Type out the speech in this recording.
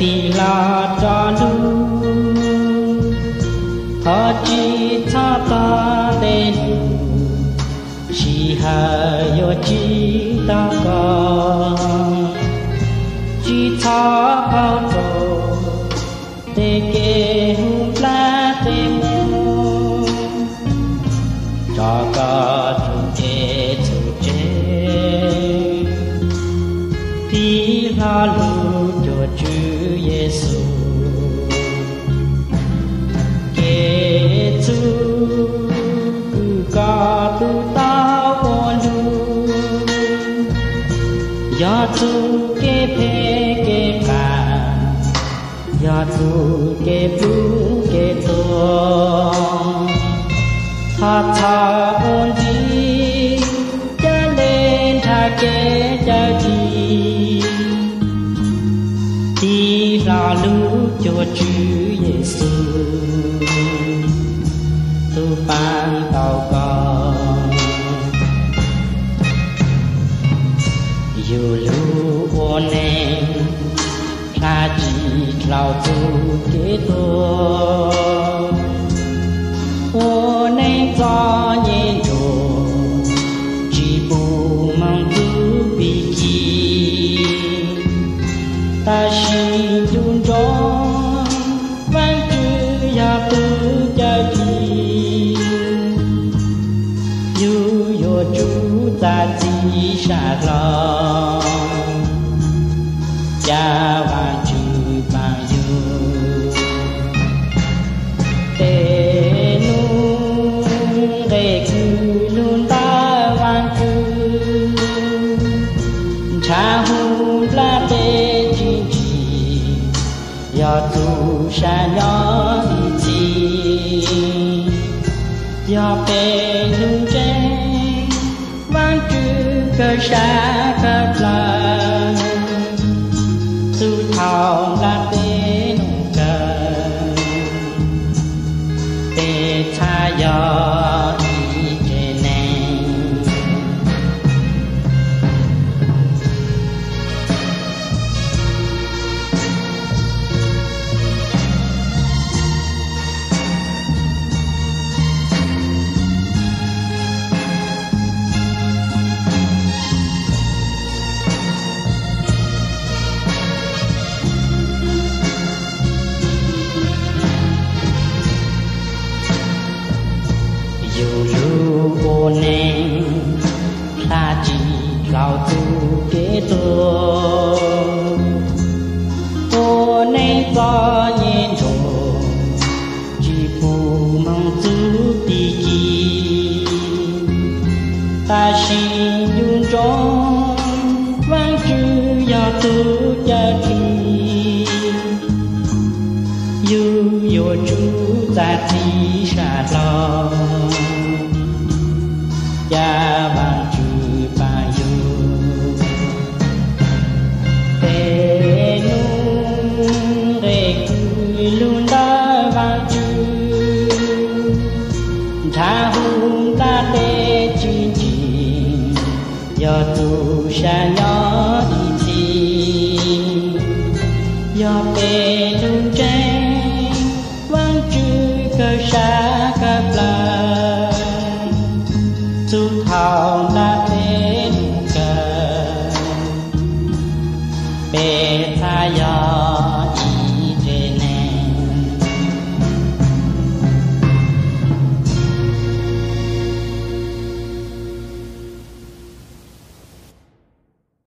Tig hlo rov lug, thov tsis txhob tos ntev lug, sij hawm yuav tsis tau koj. Tsis txhob qaug rau tej kev hu nplaj tej mob, rau koj txuj kev txuj tsev. Tig hlo lug cuag Tswv Yexus, kev txuj kws koj tub tau ua lug, yog txuj kev phem kev qas, yog txuj kev plub kev tuag. Thov txhob ua ntxiv, coj le nrhag kev cawm dim. Tig hlo lug cuag Tswv Yexus, tub paab tau koj. Yug lug ua neeg, dlaab tsi dlhau txuj kev tuag. Ua neej txom nyem nruag, tsis pum moog txuj pig kig. Tab sis nco ntsoov, Vaajtswv yog tug cawm dim. Yug yuav tsum txav txim sam hlo, ca Vaajtswv paab yug. Tej nub nqe kws lug ntawm Vaajtswv, nrhav hu nplaj tej tsis ntsim, yog txuj sam nyob ib txhis. Yog peb lug ntseeg, Vaajtswv kawg sab kawg plawg, txuj thaum nplaj tej nug kawg, peb txhad yog ib tsev neeg. Yug lug ua neeg, dlaab tsi dlhau txuj kev tuag. Ua neej txom nyem nruag, tsis pum moog txuj pig kig. Tab sis nco ntsoov, Vaajtswv yog tug cawm dim. Yug yuav tsum txav txim sam hlo, ca Vaajtswv paab yug. Tej nub nqe kws lug ntawm Vaajtswv, nrhav hu nplaj tej tsis ntsim, yog txuj sam nyob ib txhis. Yog peb lug ntseeg, Vaajtswv kawg sab kawg plawg, txuj thaum nplaj tej nug kawg, peb txhad yog